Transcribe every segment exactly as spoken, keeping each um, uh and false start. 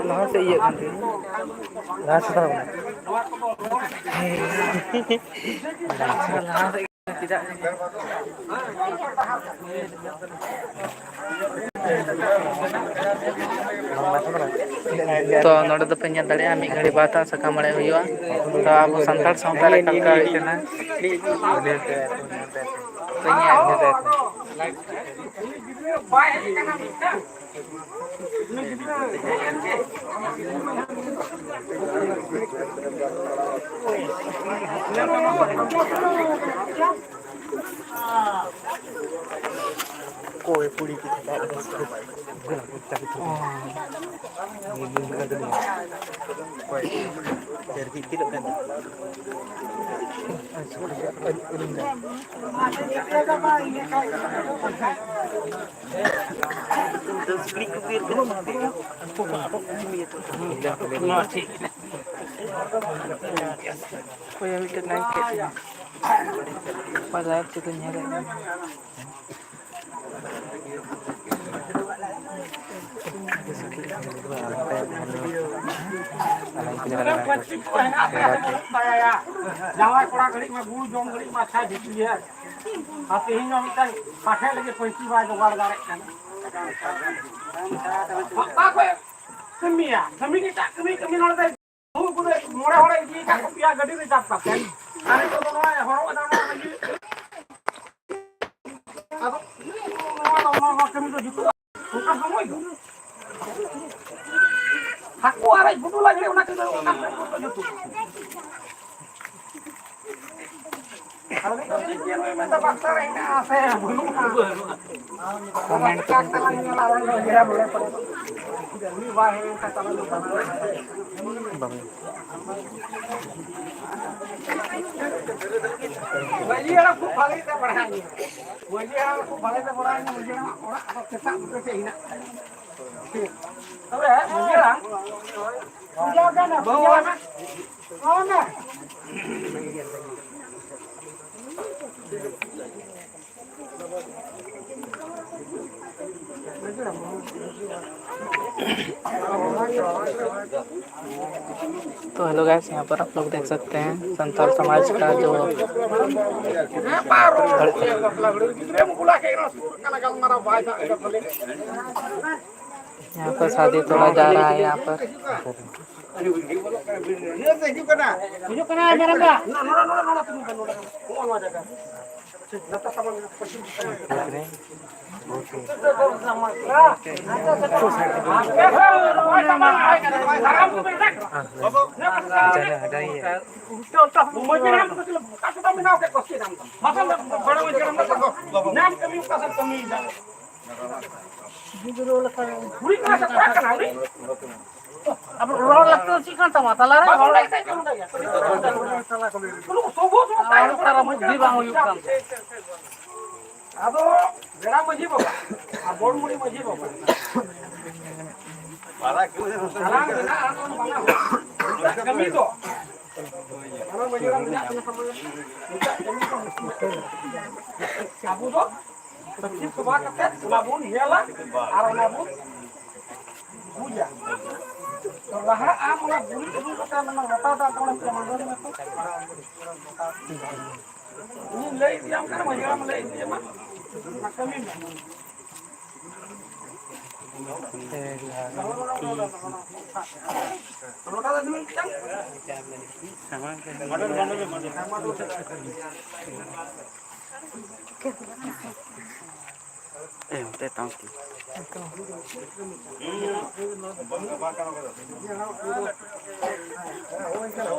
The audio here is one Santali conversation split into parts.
ᱞᱟᱦᱟ ᱥᱮᱫ ᱤᱭᱟᱹᱜ ᱠᱟᱱ ᱛᱤᱧᱟ᱾ ᱞᱟᱦᱟ ᱥᱮᱫ ᱫᱚ ᱵᱟᱝ᱾ ᱞᱟᱦᱟ ᱥᱮᱫ ᱪᱮᱫᱟᱜ? ᱛᱚ, ᱱᱚᱰᱮ ᱫᱚᱯᱮ ᱧᱮᱞ ᱫᱟᱲᱮᱭᱟᱜᱼᱟ, ᱢᱤᱫ ᱜᱷᱟᱹᱲᱤ ᱵᱟᱫ ᱦᱟᱸᱜ ᱥᱟᱠᱟᱢ ᱚᱲᱮᱡ ᱦᱩᱭᱩᱜᱼᱟ᱾ ᱛᱚ, ᱟᱵᱚ ᱥᱟᱱᱛᱟᱲ ᱥᱟᱶᱛᱟ ᱨᱮ ᱚᱠᱟ ᱞᱮᱠᱟ ᱦᱩᱭᱩᱜ ᱠᱟᱱᱟ᱾ ᱛᱚ, ᱧᱮᱞ ᱚᱠᱚᱭ ᱢᱤᱫᱴᱮᱱ ᱞᱟᱭᱤᱠ ᱠᱮᱫ ᱛᱤᱧᱟ᱾ ᱵᱟᱡᱟᱨ ᱛᱮᱫᱚ ᱧᱮᱞᱮᱫ ᱢᱮ᱾ ᱡᱟᱶᱟᱭ ᱠᱚᱲᱟ ᱜᱷᱟᱹᱲᱤᱡ ᱢᱟ ᱜᱩᱲ ᱡᱚᱢ ᱜᱷᱟᱹᱲᱤᱡ ᱢᱟ ᱟᱪᱪᱷᱟ ᱡᱩᱛᱩᱭᱟ᱾ ᱟᱨ ᱛᱮᱦᱮᱧ ᱦᱚᱸ ᱢᱤᱫᱴᱟᱝ ᱯᱟᱴᱷᱮ ᱞᱟᱹᱜᱤᱫ ᱯᱟᱹᱧᱪᱤ ᱵᱟᱭ ᱡᱚᱜᱟᱲ ᱫᱟᱲᱮᱭᱟᱜ ᱠᱟᱱᱟ᱾ ᱚᱠᱟ ᱠᱷᱚᱡ ᱠᱟᱹᱢᱤᱭᱟ? ᱠᱟᱹᱢᱤ ᱜᱮ ᱮᱴᱟᱜ ᱠᱟᱹᱢᱤ, ᱠᱟᱹᱢᱤ ᱱᱚᱰᱮ ᱫᱚ ᱩᱱᱠᱩ ᱫᱚ ᱢᱚᱬᱮ ᱦᱚᱲᱮ ᱤᱫᱤ ᱟᱠᱟᱫ ᱠᱚ ᱯᱮᱭᱟ ᱜᱟᱹᱰᱤ ᱨᱤᱡᱟᱨᱵᱷ ᱠᱟᱛᱮ᱾ ᱟᱨ ᱱᱤᱛᱚᱜ ᱫᱚ ᱱᱚᱣᱟ ᱦᱚᱨᱚᱜ ᱮᱫᱟ, ᱱᱚᱣᱟ ᱞᱟᱹᱜᱤᱫ᱾ ᱟᱫᱚ ᱱᱚᱣᱟ ᱫᱚ, ᱱᱚᱣᱟ, ᱱᱚᱣᱟ ᱠᱟᱹᱢᱤ ᱫᱚ ᱡᱩᱛᱩᱜᱼᱟ? ᱚᱱᱠᱟ ᱥᱚᱢᱚᱭ ᱫᱚ ᱦᱟᱹᱠᱩ ᱟᱨᱮᱡ ᱜᱩᱰᱩ ᱞᱟᱜᱽᱲᱮ, ᱚᱱᱟ ᱠᱚᱫᱚ ᱚᱠᱟ ᱠᱚᱨᱮ ᱠᱚ ᱡᱩᱛᱩᱜᱼᱟ? ᱟᱫᱚ ᱱᱤᱛᱚᱜ ᱫᱚ ᱪᱮᱫ ᱦᱩᱭ ᱢᱮᱱᱫᱟ, ᱵᱟᱠᱥᱟ ᱨᱮ ᱦᱮᱱᱟᱜᱼᱟ ᱥᱮ ᱵᱟᱹᱱᱩᱜᱼᱟ? ᱠᱚᱢᱮᱱᱴ ᱠᱚ ᱪᱮᱠᱟ ᱠᱟᱛᱮ ᱞᱟᱝ ᱧᱮᱞᱟ, ᱟᱞᱟᱝ ᱫᱚ ᱤᱭᱟᱹ ᱵᱚᱞᱮ ᱯᱟᱞᱮ᱾ ᱩᱱᱤ ᱵᱟᱭ ᱦᱮᱡ ᱞᱮᱱᱠᱷᱟᱱ ᱛᱟᱞᱟᱝ ᱫᱚ ᱵᱟᱝ᱾ ᱵᱟᱵᱟ᱾ ᱢᱟᱹᱡᱷᱤ ᱦᱟᱲᱟᱢ ᱠᱷᱩᱵ ᱵᱷᱟᱞᱮ ᱛᱮ ᱯᱟᱲᱦᱟᱜ ᱜᱮᱭᱟ᱾ ᱢᱟᱹᱡᱷᱤ ᱦᱟᱲᱟᱢ ᱠᱷᱩᱵ ᱵᱷᱟᱞᱮ ᱛᱮ ᱯᱟᱲᱦᱟᱜ ᱜᱮᱭᱟ᱾ ᱢᱟᱹᱡᱷᱤ ᱦᱟᱲᱟᱢ ᱚᱲᱟᱜ ᱫᱚ ᱥᱮᱛᱟᱜ ᱵᱩᱴᱟᱹ ᱥᱮᱫ ᱦᱮᱱᱟᱜ ᱛᱟᱭᱟ᱾ ᱴᱷᱤᱠ᱾ ᱛᱚᱵᱮ ᱢᱟᱹᱡᱷᱤ ᱦᱟᱲᱟᱢ, ᱵᱟᱹᱦᱩ ᱦᱟᱲᱟᱢ, ᱦᱚᱸ ᱢᱮ᱾ तो हेलो गाइस, यहाँ पर आप लोग देख सकते हैं संथाल समाज का जो यहाँ पर शादी तोड़ा जा रहा है। यहाँ पर ᱟᱵᱚ ᱨᱚᱲ ᱞᱟᱹᱠᱛᱤ ᱫᱚ ᱪᱮᱫ ᱠᱟᱱ ᱛᱟᱢᱟ? ᱛᱟᱞᱟᱨᱮ ᱨᱚᱲ ᱞᱟᱹᱠᱛᱤ ᱠᱟᱱ ᱛᱟᱭᱟ᱾ ᱟᱨ ᱚᱱᱠᱟ ᱵᱩᱫᱽᱫᱷᱤ ᱵᱟᱝ ᱦᱩᱭᱩᱜ ᱠᱟᱱ ᱛᱟᱭᱟ᱾ ᱟᱫᱚ ᱵᱮᱲᱟ ᱢᱟᱹᱡᱷᱤ ᱵᱟᱵᱟ ᱟᱨ ᱵᱚᱲ ᱢᱩᱲᱤ ᱢᱟᱹᱡᱷᱤ ᱵᱟᱵᱟ ᱟᱞᱟᱝ ᱢᱮᱱᱟᱜᱼᱟ, ᱵᱟᱱᱟ ᱦᱚᱲ᱾ ᱱᱤᱛᱟᱜ ᱠᱟᱹᱢᱤ ᱫᱚ ᱵᱟᱱᱟ ᱢᱟᱹᱡᱷᱤ ᱦᱟᱲᱟᱢ ᱢᱮᱱᱟᱜ ᱠᱤᱱᱟ ᱥᱟᱢᱟᱝ ᱨᱮ᱾ ᱱᱤᱛᱟᱜ ᱠᱟᱹᱢᱤ ᱫᱚ ᱟᱵᱚ ᱫᱚ ᱥᱟᱹᱠᱷᱤ ᱥᱚᱵᱷᱟ ᱠᱟᱛᱮ ᱚᱱᱟ ᱵᱚᱱ ᱧᱮᱞᱟ ᱟᱨ ᱚᱱᱟ ᱵᱚᱱ ᱵᱩᱡᱟ᱾ ᱛᱚ ᱞᱟᱦᱟ ᱟᱢ ᱚᱱᱟ ᱜᱩᱨᱤᱡ ᱟᱹᱜᱩ ᱠᱟᱛᱮ ᱚᱱᱟ ᱞᱚᱴᱟ ᱫᱟᱜ ᱛᱮ ᱚᱱᱟ ᱢᱟᱹᱰᱟᱹᱨᱤ ᱢᱮ ᱛᱚ᱾ ᱤᱧᱤᱧ ᱞᱟᱹᱭ ᱤᱫᱤᱭᱟᱢ ᱠᱟᱱᱟ, ᱢᱟᱹᱡᱷᱤ ᱦᱟᱲᱟᱢ ᱞᱟᱹᱭ ᱤᱫᱤᱭᱟᱢᱟ᱾ ᱚᱱᱟ ᱠᱟᱹᱢᱤ ᱢᱮ᱾ ᱞᱚᱴᱟ ᱫᱚ ᱢᱤᱫᱴᱟᱝ᱾ ᱮ, ᱚᱱᱛᱮ ᱛᱟᱢ ᱠᱤ?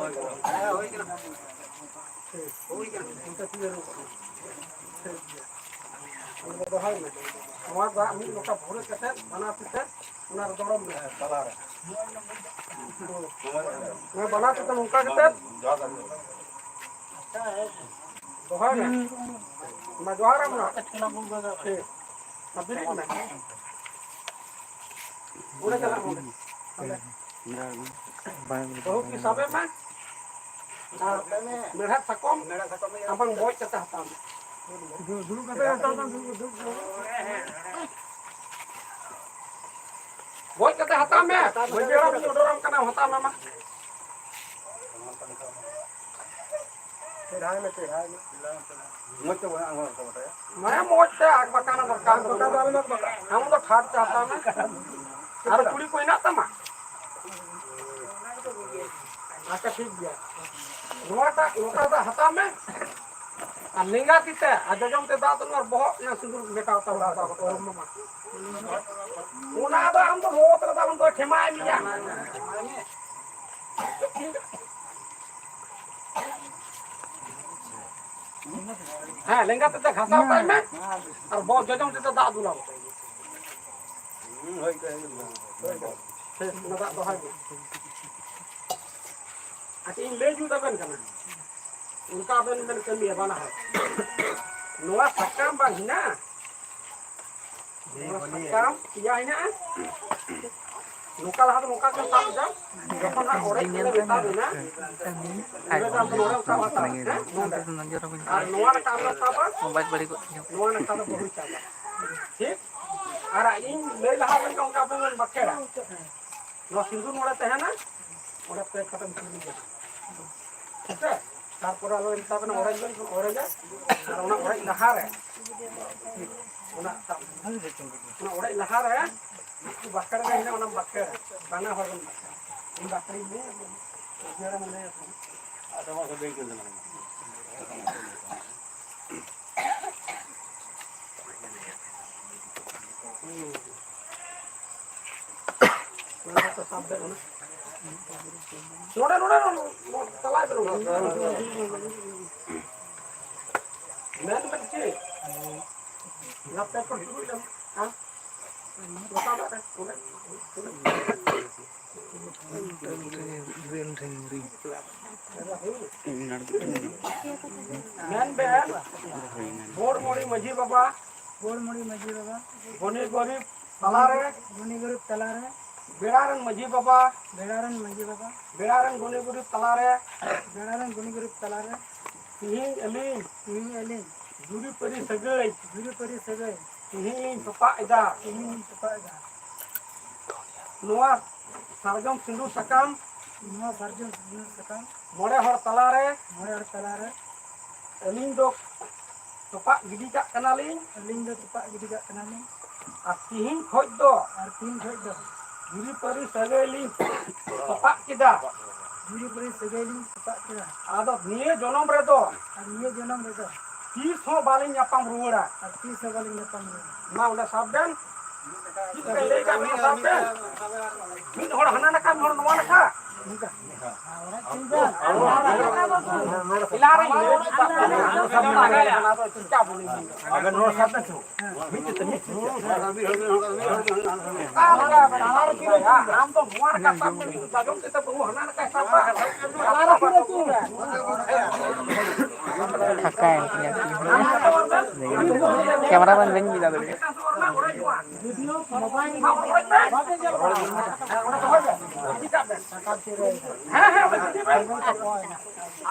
ᱫᱚᱦᱚᱭ ᱢᱮ᱾ ᱱᱚᱣᱟ ᱫᱟᱜ ᱢᱤᱫ ᱞᱚᱴᱟ ᱵᱷᱩᱨᱟᱹ ᱠᱟᱛᱮ ᱵᱟᱱᱟᱨ ᱛᱤ ᱛᱮ ᱚᱱᱟ ᱨᱮ ᱫᱚᱨᱚᱢ ᱢᱮ᱾ ᱛᱟᱞᱟᱨᱮ᱾ ᱱᱚᱣᱟ ᱵᱟᱱᱟᱨ ᱛᱤ ᱛᱮ ᱱᱚᱝᱠᱟ ᱠᱟᱛᱮ ᱫᱚᱦᱚᱭ ᱢᱮ᱾ ᱢᱟ ᱡᱚᱦᱟᱨ ᱟᱢ ᱱᱟ᱾ ᱴᱷᱤᱠ᱾ ᱢᱟ ᱵᱮᱨᱮᱫ ᱢᱮ᱾ ᱚᱸᱰᱮ ᱪᱟᱞᱟᱜ ᱢᱮ᱾ ᱚᱸᱰᱮ᱾ ᱵᱟᱹᱦᱩ ᱠᱤ ᱥᱟᱵᱮ ᱢᱮ᱾ ᱟᱨ ᱢᱮᱲᱦᱮᱫ ᱥᱟᱠᱚᱢ ᱟᱢᱟᱝ ᱵᱚᱡ ᱠᱟᱛᱮ ᱦᱟᱛᱟᱣ ᱢᱮ᱾ ᱫᱩᱲᱩᱵ ᱠᱟᱛᱮ ᱦᱟᱛᱟᱣ ᱢᱮ, ᱫᱩᱲᱩᱵ, ᱫᱩᱲᱩᱵ, ᱫᱩᱲᱩᱵ᱾ ᱜᱚᱡ ᱠᱟᱛᱮ ᱦᱟᱛᱟᱣ ᱢᱮ᱾ ᱢᱟᱹᱡᱷᱤ ᱦᱟᱲᱟᱢ ᱤᱧ order ᱟᱢ ᱠᱟᱱᱟ, ᱦᱟᱛᱟᱣ ᱢᱮ ᱢᱟ᱾ ᱪᱮᱦᱨᱟᱭ ᱢᱮ, ᱪᱮᱦᱨᱟᱭ ᱢᱮ᱾ ᱢᱚᱡᱽ ᱛᱮ ᱵᱚᱱ ᱟᱬᱜᱚ ᱦᱚᱴᱚ ᱠᱟᱛᱟᱭᱟ᱾ ᱢᱟᱱᱮ ᱢᱚᱡᱽ ᱛᱮ ᱟᱠ ᱵᱟᱠᱟ ᱫᱚᱨᱠᱟᱨ ᱫᱚ ᱵᱟᱹᱱᱩᱜᱼᱟ᱾ ᱟᱢ ᱫᱚ ᱴᱷᱟᱴ ᱛᱮ ᱦᱟᱛᱟᱣ ᱢᱮ᱾ ᱟᱨ ᱠᱩᱲᱤ ᱠᱚ ᱦᱮᱱᱟᱜ ᱛᱟᱢᱟ? ᱟᱪᱪᱷᱟ, ᱴᱷᱤᱠ ᱜᱮᱭᱟ᱾ ᱱᱚᱣᱟᱴᱟᱜ ᱞᱚᱴᱟ ᱫᱟᱜ ᱦᱟᱛᱟᱣ ᱢᱮ᱾ ᱟᱨ ᱞᱮᱸᱜᱟ ᱛᱤ ᱛᱮ ᱟᱨ ᱡᱚᱡᱚᱢ ᱛᱮ ᱫᱟᱜ ᱫᱩᱞ ᱢᱮ ᱟᱨ ᱵᱚᱦᱚᱜ ᱨᱮ ᱥᱤᱸᱫᱩᱨ ᱢᱮᱴᱟᱣ ᱛᱟᱢᱟ᱾ ᱚᱱᱟ ᱫᱚ ᱟᱢ ᱫᱚ ᱵᱚᱦᱚᱜ ᱨᱮ ᱫᱟᱜ ᱩᱱ ᱫᱚ ᱴᱷᱮᱢᱟᱭ ᱢᱮᱭᱟ᱾ ᱦᱮᱸ, ᱞᱮᱸᱜᱟ ᱛᱤ ᱛᱮ ᱜᱷᱟᱥᱟᱣ ᱛᱟᱭ ᱢᱮ ᱟᱨ ᱵᱚᱦᱚᱜ ᱡᱚᱡᱚᱢ ᱛᱤ ᱛᱮ ᱫᱟᱜ ᱫᱩᱞ ᱟᱢ᱾ ᱦᱮᱸ, ᱚᱱᱟ ᱫᱟᱜ ᱫᱚᱦᱚᱭ ᱢᱮ᱾ ᱟᱪᱪᱷᱟ, ᱤᱧ ᱞᱟᱹᱭ ᱡᱩᱛ ᱟᱵᱮᱱ ᱠᱟᱱᱟ, ᱚᱱᱠᱟ ᱟᱵᱮᱱ ᱵᱮᱱ ᱠᱟᱹᱢᱤᱭᱟ ᱵᱟᱱᱟ ᱦᱚᱲ᱾ ᱱᱚᱣᱟ ᱥᱟᱠᱟᱢ ᱵᱟᱝ ᱦᱮᱱᱟᱜᱼᱟ? ᱱᱚᱣᱟ ᱥᱟᱠᱟᱢ ᱯᱮᱭᱟ ᱦᱮᱱᱟᱜᱼᱟ᱾ ᱱᱚᱝᱠᱟ ᱞᱟᱦᱟ ᱫᱚ ᱱᱚᱝᱠᱟ ᱜᱮ ᱥᱟᱵ ᱮᱫᱟ, ᱡᱚᱠᱷᱚᱱ ᱦᱟᱸᱜ ᱚᱲᱮᱡ ᱠᱟᱛᱮ ᱢᱮᱛᱟ ᱵᱮᱱᱟ, ᱤᱱᱟᱹ ᱛᱟᱭᱚᱢ ᱫᱚ ᱱᱚᱰᱮ ᱥᱟᱵ ᱦᱟᱛᱟᱲᱟ, ᱦᱮᱸ? ᱱᱚᱰᱮ᱾ ᱟᱨ ᱱᱚᱣᱟ ᱞᱮᱠᱟ ᱟᱨ ᱥᱟᱵᱟ, ᱢᱳᱵᱟᱭᱤᱞ ᱵᱟᱹᱲᱤᱡ ᱜᱚᱫ ᱛᱤᱧᱟᱹ᱾ ᱱᱚᱣᱟ ᱞᱮᱠᱟ ᱫᱚ ᱵᱟᱹᱦᱩ ᱪᱟᱸᱫᱟ᱾ ᱴᱷᱤᱠ? ᱟᱨ ᱤᱧ ᱞᱟᱹᱭ ᱞᱟᱦᱟ ᱞᱮᱱᱠᱷᱟᱱ ᱚᱱᱠᱟ ᱟᱯᱮ ᱵᱮᱱ ᱵᱟᱠᱷᱮᱲᱟ᱾ ᱱᱚᱣᱟ ᱥᱤᱸᱫᱩᱨ ᱱᱚᱰᱮ ᱛᱟᱦᱮᱱᱟ, ᱚᱸᱰᱮ ᱯᱮ ᱠᱟᱴᱟ ᱵᱷᱤᱛᱨᱤ ᱨᱮ᱾ ᱦᱮᱸ ᱥᱮ? ᱛᱟᱨᱯᱚᱨᱮ ᱟᱫᱚ ᱢᱮᱛᱟ ᱵᱮᱱᱟ ᱚᱲᱮᱡ ᱵᱮᱱ, ᱚᱲᱮᱡᱟ᱾ ᱟᱨ ᱚᱱᱟ ᱚᱲᱮᱡ ᱞᱟᱦᱟᱨᱮ, ᱚᱱᱟ, ᱚᱱᱟ ᱚᱲᱮᱡ ᱞᱟᱦᱟᱨᱮ ᱩᱱᱠᱩ ᱵᱟᱠᱷᱮᱲ ᱨᱮ ᱦᱮᱱᱟᱜ, ᱚᱱᱟ ᱵᱟᱠᱷᱮᱲ, ᱵᱟᱱᱟ ᱦᱚᱲ ᱵᱚᱱ ᱵᱟᱠᱷᱮᱲ᱾ ᱤᱧ ᱵᱟᱠᱷᱮᱲᱤᱧ ᱞᱟᱹᱭᱟ, ᱤᱭᱟᱹ ᱨᱮ ᱢᱮᱱᱟᱭᱟ᱾ ᱟᱫᱚ ᱚᱱᱟ ᱠᱚ ᱞᱟᱹᱭ ᱠᱮᱫᱟ᱾ ᱱᱚᱰᱮ, ᱱᱚᱰᱮ, ᱱᱚᱰᱮ, ᱪᱟᱞᱟᱣ ᱠᱟᱱᱟ᱾ ᱢᱮᱱ ᱵᱮᱱ ᱪᱮᱫ? ᱚᱱᱟ ᱯᱮ ᱠᱚ ᱫᱩᱲᱩᱵ ᱞᱮᱱ᱾ ᱦᱮᱸ? ᱢᱮᱱ ᱵᱮᱱ, ᱜᱚᱲ ᱢᱚᱬᱮ ᱢᱟᱹᱡᱷᱤ ᱵᱟᱵᱟ, ᱜᱚᱲ ᱢᱚᱬᱮ ᱢᱟᱹᱡᱷᱤ ᱵᱟᱵᱟ, ᱜᱩᱱᱤ ᱜᱩᱨᱤᱵ ᱛᱟᱞᱟᱨᱮ, ᱜᱩᱱᱤ ᱜᱩᱨᱤᱵ ᱛᱟᱞᱟᱨᱮ, ᱵᱮᱲᱟ ᱨᱮᱱ ᱢᱟᱹᱡᱷᱤ ᱵᱟᱵᱟ, ᱵᱮᱲᱟ ᱨᱮᱱ ᱢᱟᱹᱡᱷᱤ ᱵᱟᱵᱟ, ᱵᱮᱲᱟ ᱨᱮᱱ ᱜᱩᱱᱤ ᱜᱩᱨᱤᱵ ᱛᱟᱞᱟᱨᱮ, ᱵᱮᱲᱟ ᱨᱮᱱ ᱜᱩᱱᱤ ᱜᱩᱨᱤᱵ ᱛᱟᱞᱟᱨᱮ, ᱛᱤᱦᱤᱧ ᱟᱹᱞᱤᱧ, ᱛᱤᱦᱤᱧ ᱟᱹᱞᱤᱧ, ᱡᱩᱨᱤᱯᱟᱹᱨᱤ ᱥᱟᱹᱜᱟᱹᱭ, ᱡᱩᱨᱤᱯᱟᱹᱨᱤ ᱥᱟᱹᱜᱟᱹᱭ, ᱛᱤᱦᱤᱧ ᱞᱤᱧ ᱛᱚᱯᱟᱜ ᱮᱫᱟ, ᱛᱤᱦᱤᱧ ᱞᱤᱧ ᱛᱚᱯᱟᱜ ᱮᱫᱟ᱾ ᱱᱚᱣᱟ ᱥᱟᱨᱡᱚᱢ ᱥᱤᱸᱫᱩᱨ ᱥᱟᱠᱟᱢ ᱱᱚᱣᱟ ᱥᱟᱨᱡᱚᱢ ᱥᱤᱸᱫᱩᱨ ᱥᱟᱠᱟᱢ ᱢᱚᱬᱮ ᱦᱚᱲ ᱛᱟᱞᱟᱨᱮ ᱢᱚᱬᱮ ᱦᱚᱲ ᱛᱟᱞᱟᱨᱮ ᱟᱹᱞᱤᱧ ᱫᱚ ᱛᱚᱯᱟᱜ ᱜᱤᱰᱤ ᱠᱟᱜ ᱠᱟᱱᱟᱞᱤᱧ᱾ ᱟᱹᱞᱤᱧ ᱫᱚ ᱛᱚᱯᱟᱜ ᱜᱤᱰᱤ ᱠᱟᱜ ᱠᱟᱱᱟᱞᱤᱧ᱾ ᱟᱨ ᱛᱤᱦᱤᱧ ᱠᱷᱚᱡ ᱫᱚ ᱟᱨ ᱛᱤᱦᱤᱧ ᱠᱷᱚᱡ ᱫᱚ ᱡᱩᱨᱤᱯᱟᱹᱨᱤ ᱥᱟᱹᱜᱟᱹᱭ ᱞᱤᱧ ᱛᱚᱯᱟᱜ ᱠᱮᱫᱟ᱾ ᱡᱩᱨᱤᱯᱟᱹᱨᱤ ᱥᱟᱹᱜᱟᱹᱭ ᱞᱤᱧ ᱛᱚᱯᱟᱜ ᱠᱮᱫᱟ᱾ ᱟᱫᱚ ᱱᱤᱭᱟᱹ ᱡᱚᱱᱚᱢ ᱨᱮᱫᱚ ᱟᱨ ᱱᱤᱭᱟᱹ ᱡᱚᱱᱚᱢ ᱨᱮᱫᱚ ᱛᱤᱥ ᱦᱚᱸ ᱵᱟᱹᱞᱤᱧ ᱧᱟᱯᱟᱢ ᱨᱩᱣᱟᱹᱲᱟ᱾ ᱟᱨ ᱛᱤᱥ ᱦᱚᱸ ᱵᱟᱹᱞᱤᱧ ᱧᱟᱯᱟᱢ ᱨᱩᱣᱟᱹᱲᱟ᱾ ᱢᱟ ᱚᱸᱰᱮ ᱥᱟᱵ ᱵᱮᱱ᱾ ᱪᱮᱫ ᱞᱮᱠᱟᱧ ᱞᱟᱹᱭ ᱠᱟᱜ ᱵᱮᱱᱟ, ᱥᱟᱵ ᱵᱮᱱ᱾ ᱢᱤᱫ ᱦᱚᱲ ᱦᱟᱱᱟ ᱱᱟᱠᱷᱟ, ᱢᱤᱫ ᱦᱚᱲ ᱱᱚᱣᱟ ᱱᱟᱠᱷᱟ᱾ ᱮᱞᱟ ᱨᱮ ᱤᱭᱟᱹ ᱪᱮᱫᱟᱜ ᱵᱚᱱ ᱞᱟᱜᱟᱭᱟ? ᱚᱱᱟ ᱫᱚ ᱪᱮᱫᱟᱜ ᱵᱚᱱ ᱤᱭᱟᱹᱭᱟ? ᱟᱵᱮᱱ ᱱᱚᱣᱟ ᱥᱟᱵ ᱵᱮᱱ ᱥᱮ᱾ ᱢᱤᱫ ᱛᱤ ᱛᱮ, ᱢᱤᱫ ᱛᱤ ᱛᱮ᱾ ᱟᱢ ᱫᱚ ᱱᱚᱣᱟ ᱨᱟᱠᱟᱵ ᱥᱟᱵ ᱢᱮ, ᱢᱤᱫ ᱛᱤ ᱛᱮ᱾ ᱟᱸᱡᱚᱢ ᱛᱮ ᱛᱚ ᱵᱟᱹᱦᱩ ᱦᱟᱱᱟ ᱱᱟᱠᱷᱟᱭ ᱥᱟᱵᱟ᱾ ᱯᱷᱟᱸᱠᱟᱭᱮᱱ ᱛᱤᱧᱟ᱾ ᱠᱮᱢᱮᱨᱟ ᱢᱮᱱ ᱵᱟᱹᱧ ᱢᱮᱛᱟ ᱫᱟᱲᱮᱭᱟᱜᱼᱟ᱾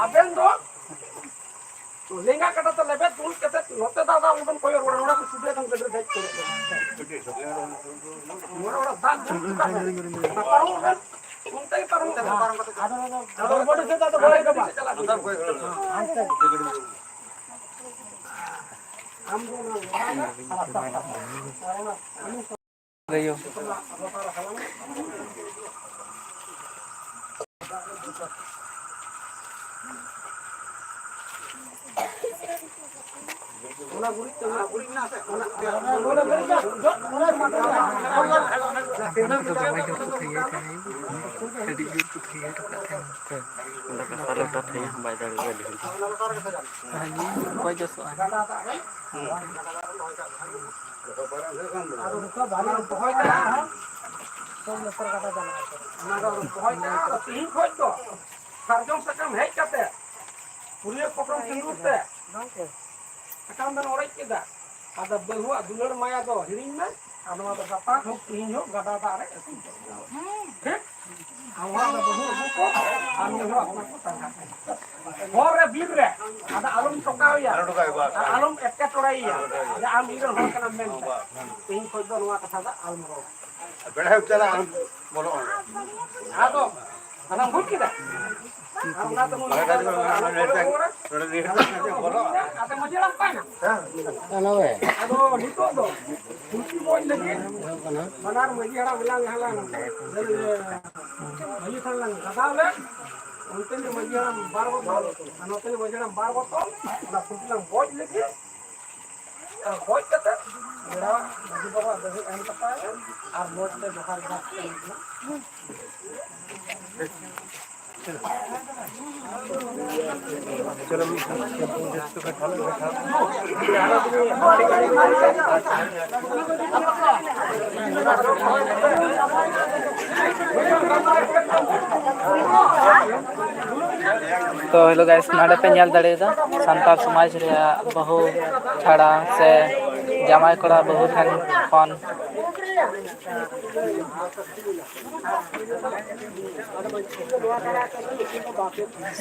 ᱟᱵᱮᱱ ᱫᱚ ᱞᱮᱸᱜᱟ ᱠᱟᱴᱟ ᱛᱮ ᱞᱮᱵᱮᱫ ᱫᱩᱲᱩᱵ ᱠᱟᱛᱮ ᱱᱚᱛᱮ ᱫᱟᱫᱟ ᱩᱱᱠᱩ ᱠᱚᱭᱚᱜ ᱨᱩᱣᱟᱹᱲ, ᱚᱱᱟ ᱠᱚ ᱥᱩᱫᱷᱟᱹ ᱠᱟᱱ ᱜᱟᱹᱰᱤ ᱨᱮ ᱫᱮᱡ ᱠᱚᱨᱮ᱾ ᱢᱚᱬᱮ ᱦᱚᱲᱟᱜ ᱫᱟᱜ ᱫᱩᱞ ᱠᱟᱜ ᱵᱮᱱ᱾ ᱯᱟᱨᱚᱢᱚᱜ ᱵᱮᱱ᱾ ᱚᱱᱛᱮ ᱜᱮ ᱯᱟᱨᱚᱢᱚᱜ ᱵᱮᱱ᱾ ᱟᱫᱚ ᱵᱚᱰᱤ ᱥᱮᱫ ᱫᱚ ᱵᱟᱭ ᱜᱟᱱᱚᱜᱼᱟ᱾ ᱟᱢ ᱫᱚ ᱚᱱᱟ ᱞᱚᱦᱟ ᱨᱮ ᱟᱨ ᱚᱱᱟ ᱚᱱᱟ ᱜᱩᱨᱤᱡ ᱛᱮ, ᱚᱱᱟ ᱜᱩᱨᱤᱡ ᱨᱮᱱᱟᱜ ᱥᱮ, ᱚᱱᱟ ᱚᱱᱟ ᱫᱚ ᱫᱚᱢᱮ ᱡᱳᱨ ᱠᱚ ᱛᱷᱟᱹᱭᱟᱹ ᱠᱟᱱᱟ᱾ ᱟᱹᱰᱤ ᱡᱳᱨ ᱠᱚ ᱛᱷᱟᱹᱭᱟᱹ ᱦᱚᱴᱚ ᱠᱟᱜ ᱛᱟᱦᱮᱱᱟ᱾ ᱚᱠᱚᱭ? ᱚᱸᱰᱮ ᱠᱚ ᱥᱟᱞᱚᱴᱟ ᱛᱷᱟᱹᱭᱟᱹ ᱦᱚᱸ ᱵᱟᱭ ᱫᱟᱲᱮᱭᱟᱜᱼᱟ᱾ ᱦᱮᱸ, ᱚᱠᱚᱭ ᱡᱚᱥᱚᱜᱼᱟ? ᱟᱫᱚ ᱱᱤᱛᱚᱜ ᱵᱟᱞᱮ ᱨᱚᱦᱚᱭ ᱠᱟᱜᱼᱟ, ᱥᱚᱵ ᱞᱚᱥᱚᱫ ᱠᱟᱛᱮ ᱪᱟᱞᱟᱜᱼᱟ᱾ ᱚᱱᱟ ᱫᱚ ᱨᱚᱦᱚᱭ ᱠᱟᱜᱼᱟ, ᱟᱫᱚ ᱛᱤᱦᱤᱧ ᱠᱷᱚᱡ ᱫᱚ ᱥᱟᱨᱡᱚᱢ ᱥᱟᱠᱟᱢ ᱦᱮᱡ ᱠᱟᱛᱮ ᱯᱩᱨᱭᱟᱹ ᱯᱚᱴᱚᱢ ᱥᱤᱸᱫᱩᱨ ᱛᱮ ᱥᱟᱠᱟᱢ ᱵᱮᱱ ᱚᱲᱮᱡ ᱠᱮᱫᱟ, ᱟᱫᱚ ᱵᱟᱹᱦᱩᱣᱟᱜ ᱫᱩᱞᱟᱹᱲ ᱢᱟᱭᱟ ᱫᱚ ᱦᱤᱲᱤᱧ ᱢᱮ᱾ ᱟᱨ ᱱᱚᱣᱟ ᱫᱚ ᱜᱟᱯᱟ ᱦᱳᱠ, ᱛᱤᱦᱤᱧ ᱦᱳᱠ, ᱜᱟᱰᱟ ᱫᱟᱜ ᱨᱮ ᱟᱹᱛᱩ ᱠᱚ᱾ ᱴᱷᱤᱠ? ᱟᱨ ᱱᱚᱣᱟ ᱫᱚ ᱵᱟᱹᱦᱩ ᱟᱹᱜᱩ ᱠᱚ, ᱟᱨ ᱱᱩᱭ ᱦᱚᱸ ᱟᱯᱱᱟᱨ ᱠᱚ ᱛᱟᱦᱮᱸ ᱠᱟᱱᱟ᱾ ᱦᱚᱨ ᱨᱮ, ᱵᱤᱨ ᱨᱮ, ᱟᱫᱚ ᱟᱞᱚᱢ ᱴᱚᱠᱟᱣᱮᱭᱟ, ᱟᱨ ᱟᱞᱚᱢ ᱮᱴᱠᱮᱴᱚᱬᱮᱭᱮᱭᱟ, ᱡᱮ ᱟᱢ ᱤᱧ ᱨᱮᱱ ᱦᱚᱲ ᱠᱟᱱᱟᱢ ᱢᱮᱱᱛᱮ᱾ ᱛᱤᱦᱤᱧ ᱠᱷᱚᱡ ᱫᱚ ᱱᱚᱣᱟ ᱠᱟᱛᱷᱟ ᱫᱚ ᱟᱞᱚᱢ ᱨᱚᱲ᱾ ᱵᱮᱲᱟ ᱦᱩᱭᱩᱜ ᱠᱟᱱᱟ, ᱟᱢ ᱵᱚᱞᱚᱜ ᱢᱮ᱾ ᱟᱫᱚ ᱚᱱᱟᱢ ᱵᱩᱡᱽ ᱠᱮᱫᱟ? ᱟᱨ ᱚᱱᱟ ᱛᱮᱵᱚᱱ ᱵᱟᱲᱟᱭ ᱫᱟᱲᱮᱭᱟᱜ ᱠᱟᱱᱟ, ᱚᱱᱟ ᱱᱮᱴ ᱨᱮ ᱱᱚᱰᱮ ᱱᱮᱴ ᱨᱮ ᱵᱚᱞᱚᱜᱼᱟ᱾ ᱟᱫᱚ ᱢᱟᱹᱡᱷᱤ ᱦᱟᱲᱟᱢ ᱚᱠᱟᱭᱮᱱᱟ? ᱟᱫᱚ ᱱᱤᱛᱚᱜ ᱫᱚ ᱠᱷᱩᱱᱴᱤ ᱜᱚᱡ ᱞᱟᱹᱜᱤᱫ ᱵᱟᱱᱟᱨ ᱢᱟᱹᱡᱷᱤ ᱦᱟᱲᱟᱢ ᱜᱮᱞᱟᱝ ᱦᱟᱞᱟᱝ ᱢᱟᱹᱡᱷᱤ ᱛᱷᱟᱱ ᱞᱟᱝ ᱜᱟᱫᱟᱣ ᱞᱮᱫ, ᱚᱱᱛᱮ ᱨᱤᱱᱤᱡ ᱢᱟᱹᱡᱷᱤ ᱦᱟᱲᱟᱢ ᱵᱟᱨ ᱵᱚᱛᱚᱞ ᱟᱨ ᱱᱚᱛᱮ ᱨᱤᱱᱤᱡ ᱢᱟᱹᱡᱷᱤ ᱦᱟᱲᱟᱢ ᱵᱟᱨ ᱵᱚᱛᱚᱞ, ᱚᱱᱟ ᱠᱷᱩᱱᱴᱤ ᱞᱟᱝ ᱜᱚᱡ ᱞᱟᱹᱜᱤᱫ᱾ ᱟᱨ ᱜᱚᱡ ᱠᱟᱛᱮ ᱵᱮᱲᱟ ᱢᱟᱹᱡᱷᱤ ᱵᱟᱵᱟ ᱫᱟᱹᱦᱤ ᱮᱢ ᱠᱟᱛᱮ ᱟᱨ ᱢᱚᱡᱽ ᱛᱮ ᱡᱚᱦᱟᱨ ᱡᱚᱦᱟᱨ ᱠᱟᱛᱮ ᱱᱤᱝᱠᱟᱹ᱾ ᱛᱚ hello guys, ᱱᱚᱰᱮ ᱯᱮ ᱧᱮᱞ ᱫᱟᱲᱮᱭᱟᱫᱟ ᱥᱟᱱᱛᱟᱲ ᱥᱚᱢᱟᱡᱽ ᱨᱮᱭᱟᱜ ᱵᱟᱹᱦᱩ ᱪᱷᱟᱲᱟ ᱥᱮ ᱡᱟᱶᱟᱭ ᱠᱚᱲᱟ ᱵᱟᱹᱦᱩ ᱴᱷᱮᱱ ᱠᱷᱚᱱ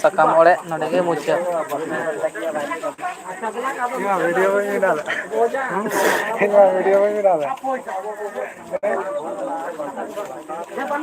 ᱥᱟᱠᱟᱢ ᱚᱲᱮᱡ ᱱᱚᱰᱮ ᱜᱮ ᱢᱩᱪᱟᱹᱫ᱾ ᱤᱧ ᱢᱟ video ᱵᱟᱹᱧ ᱵᱮᱱᱟᱣ ᱞᱮᱫ᱾ ᱦᱩᱸ? ᱤᱧ ᱢᱟ video ᱵᱟᱹᱧ ᱵᱮᱱᱟᱣ ᱞᱮᱫ᱾